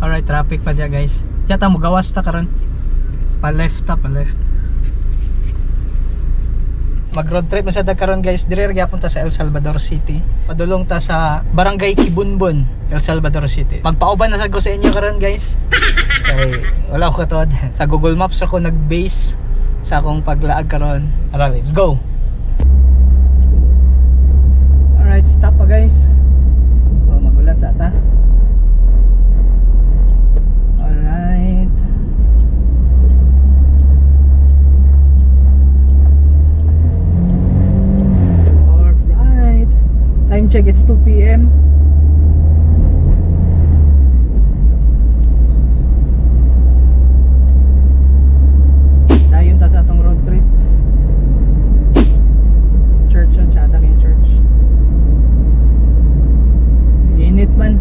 Alright, traffic pa diya, guys. Yata mo gawas ta karon. Pa left ta, pa left. Mag road trip man sa ta karon, guys. Dire ra gyapon ta sa El Salvador City. Padulong ta sa Barangay Kibunbon, El Salvador City. Magpauban na sad ko sa inyo karon, guys. Kay wala ko katuod. Sa Google Maps ako nag-base sa akong paglaag karon. Alright, let's go. Alright, stop pa, guys. Oh, magulat sa ata. Alright. Alright. Time check, it's 2 p.m. Dayon ta sa atong road trip. Church, oh, tsada kayong church. Init man.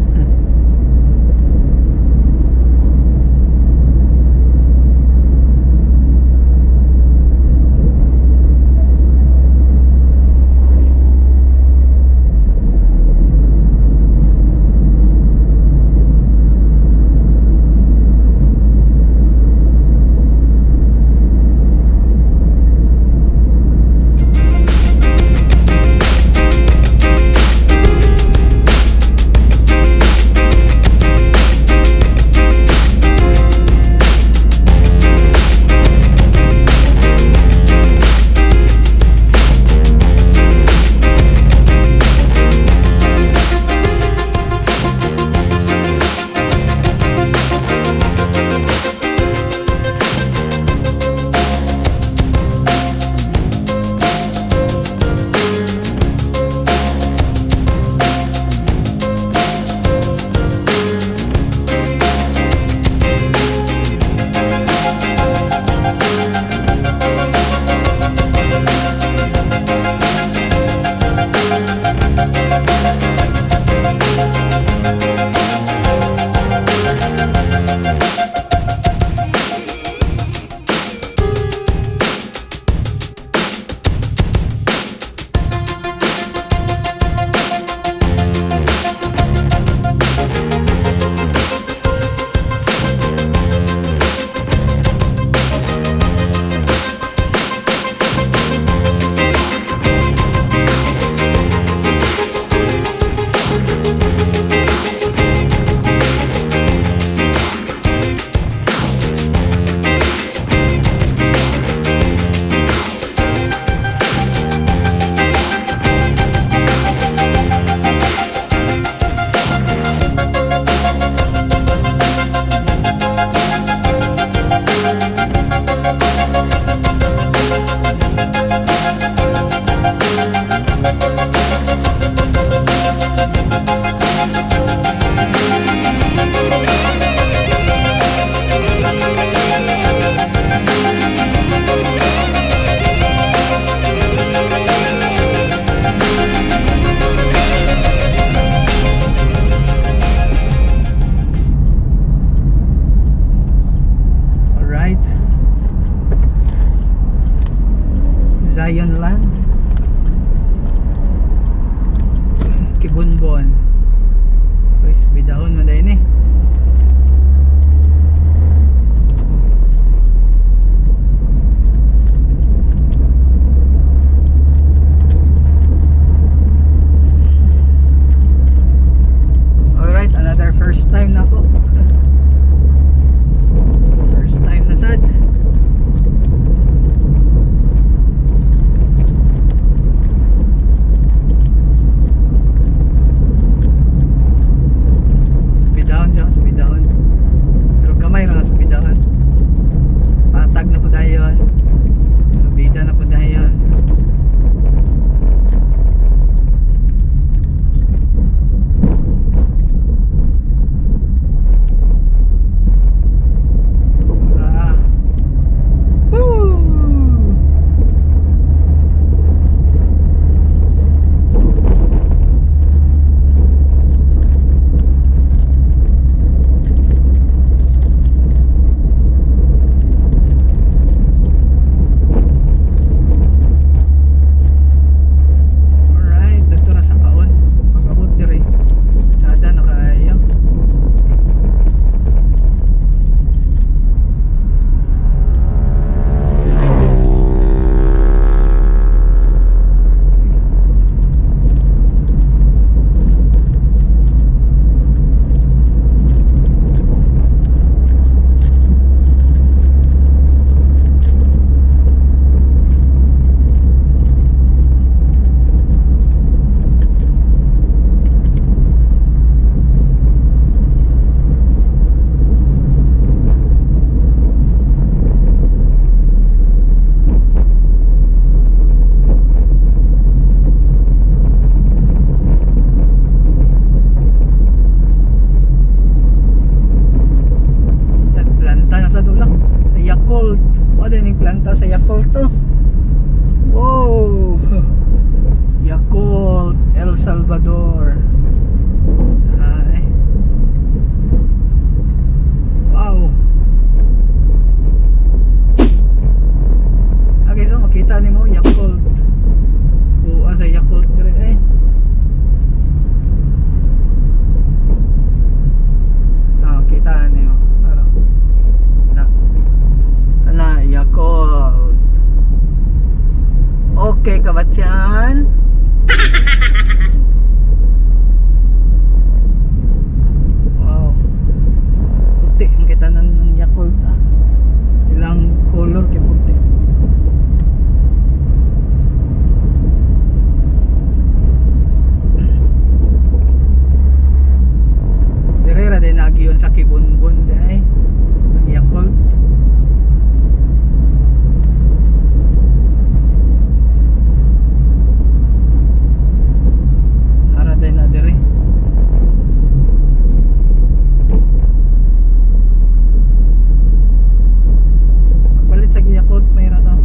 Alright. Zion Land. Kibunbon. Uy, bidahon man din eh. Alright, another first time na po. First time na sad. Speedahon siya, speedahon. Pero gamay ra nga speedahon. Patag na po dayon. Subida na po dayon. Planta sa Yakult to. Wow! Yakult, El Salvador. Ay. Wow. Okay, so makita nimo Yakult. Oo, sa Yakult dire eh. Ah, kita niyo. Para na. Ana, Yakult. Okay, kabatyan. Wow. Puti makita ng Yakult ah. Ilang color kay puti. Dire ra din nagiyon sa Kibunbon di ang Yakult. Ara din na dire. Pagpalit sa Yakult mayra to.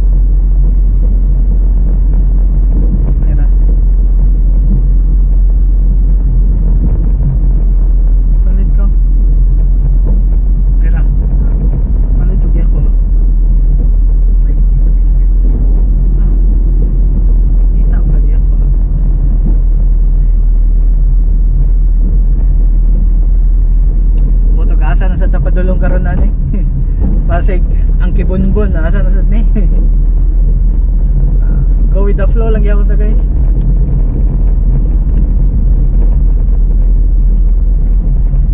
Mayra. Palit ko. Mayra. Palit og Yakult. Ah. Kita ba Yakult? Motog asa na sa tapadulong karon ani. Pasig ang Kibunbon asa na sad ni. Ah, go with the flow lang gyapon ta, guys.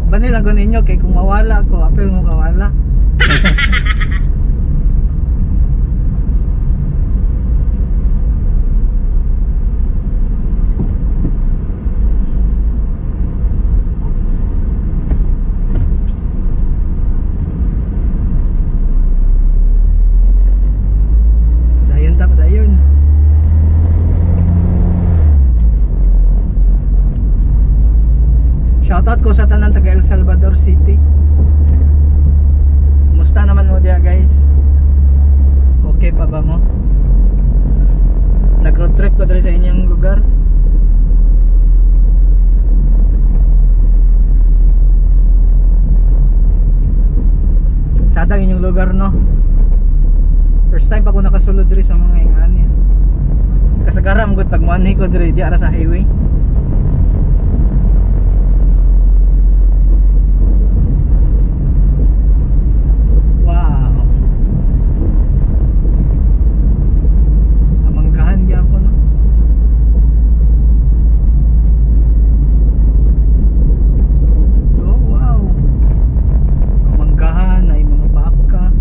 Bani lang ko ninyo kay kung mawala ko, apil mo kawala. Dayon ta, dayon. Shoutout ko sa tanan taga El Salvador City. Kumusta naman mo diya, guys? Okay pa ba mo? Nag road trip ko diri sa inyong lugar. Sadang inyong lugar, no? First time pa ko nakasulod diri sa mga ingani. Kasagaran gud pag moanhi ko diri di ara sa highway. Wow. Amanggahan gyapon, no? Oh, wow. Amanggahan ay mga baka.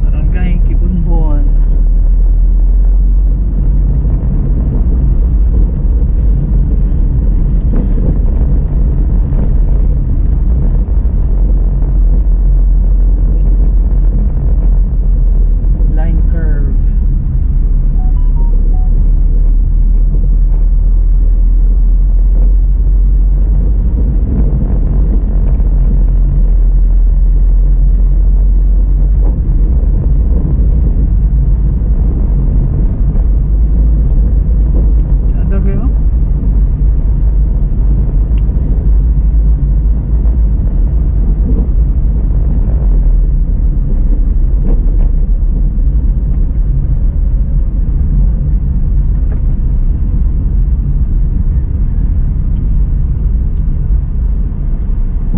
Barangay Kibunbon. Line curve. Tsada kayo?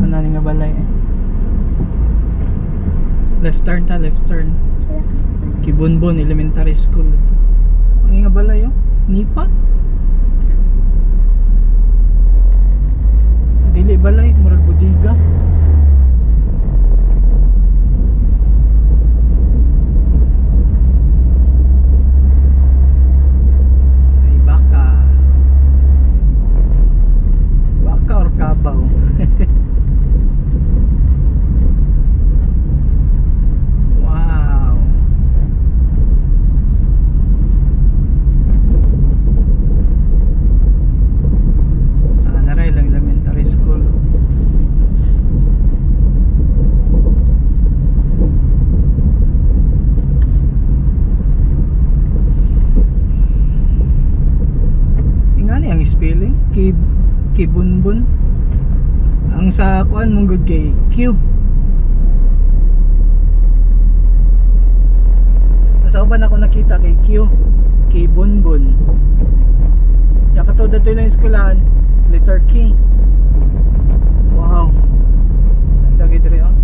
Ano ni nga balay eh? Left turn ta, left turn. Kibunbon Elementary School ito. Ano nga balay oh? Nipa? Dili balay, murag budiga. Ay baka. Baka or kabaw. spelling? Kibunbun. Ang sa kuan mong good kay Q. Sa uban ako nakita kay Q, Kibunbun. Ya katod dito lang eskwelahan, letter K. Wow. Ganda gid diri oh.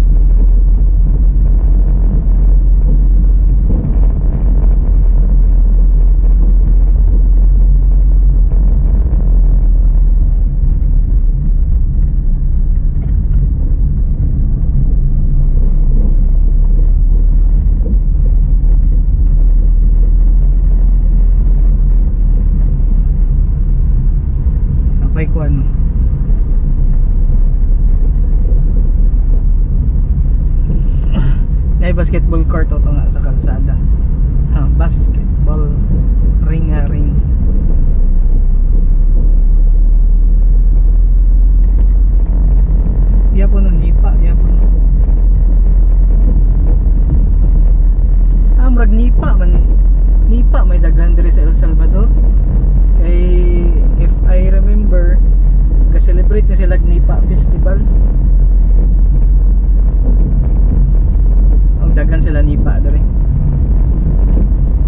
Napay kuan. Nay basketball court to nga sa kalsada. Ha, basketball ring nga ring. Iya po no nipa, iya po no. Ah, murag nipa man. Nipa may daghan diri sa El Salvador. Kay if I remember, ga-celebrate na sila Nipa Festival. Ang daghan sila nipa diri.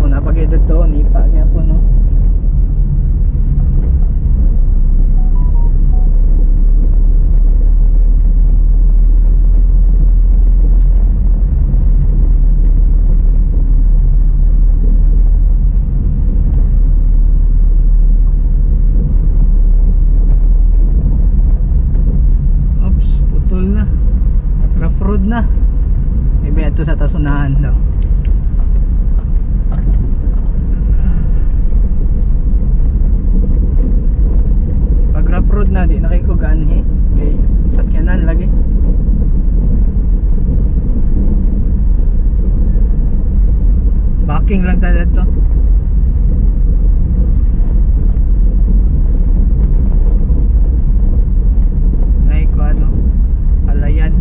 Oh, napag-edit to nipa gyapon no. Oops, putol na. Rough road na. Iba ito sa tasunahan daw. Pag rough road na, di na kayo ko ganhi. Kay sakyanan lagi. Backing lang tayo dito. Nay ko ano, palayan.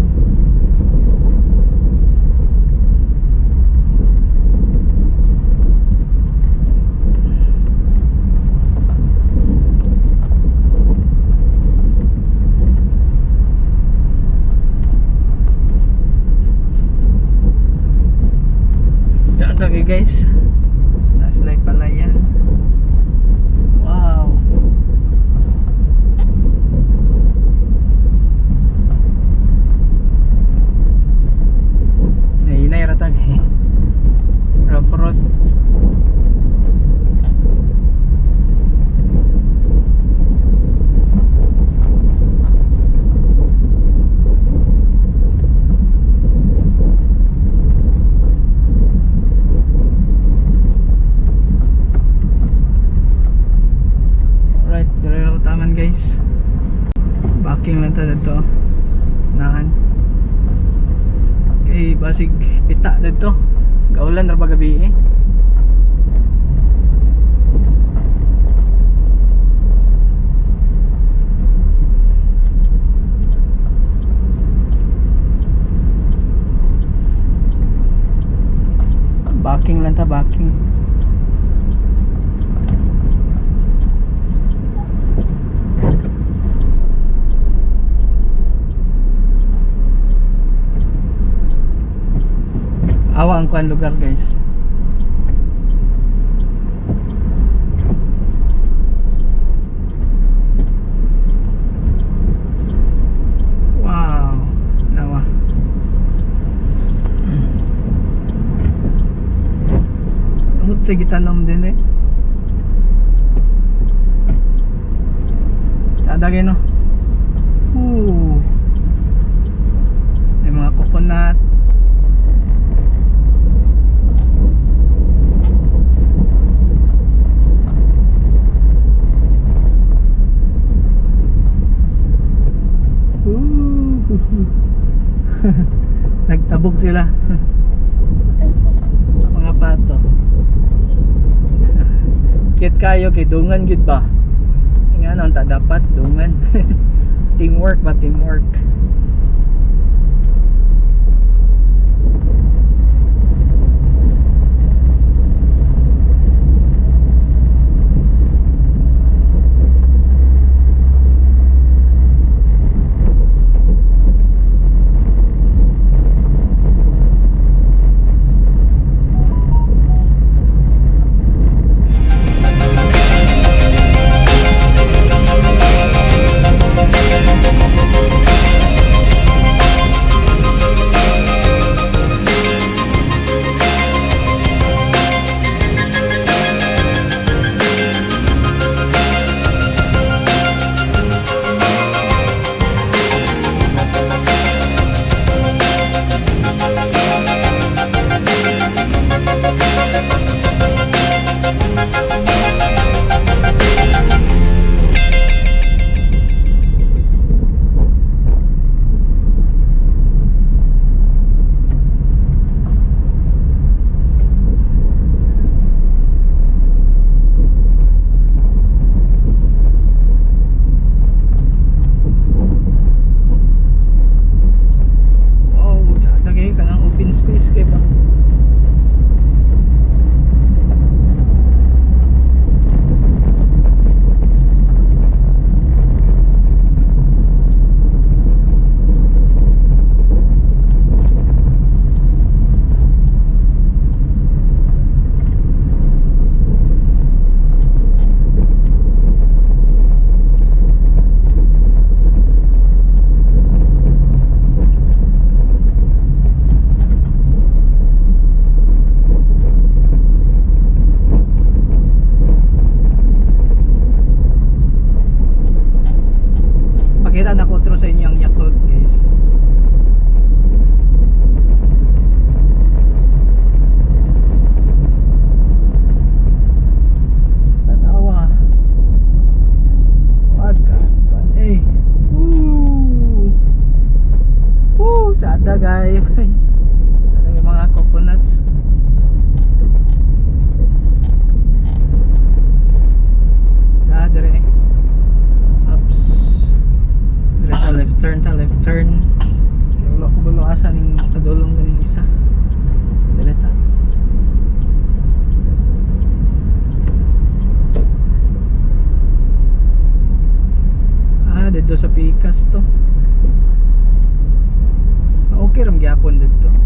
Diyan lagi guys. Nasa like palayan. Wow. Nahinay ratag eh. Rough road. Alright, dire lang taman guys. Backing lang ta dito. Nahan. Kay basig pita dito. Gaulan ra ba gabi eh. Backing lang ta, backing. Awa ang kuan lugar guys. Wow, nawa. Amot sa gitanom din eh. Sada no. Ooh. May mga coconut. Ooh. Nagtabog sila. Mga pato. Cute kayo kay dungan gyud ba? Nga ano ta dapat dungan. Teamwork ba, teamwork. Dito sa pikas to. Ah, okay ram gyapon dito.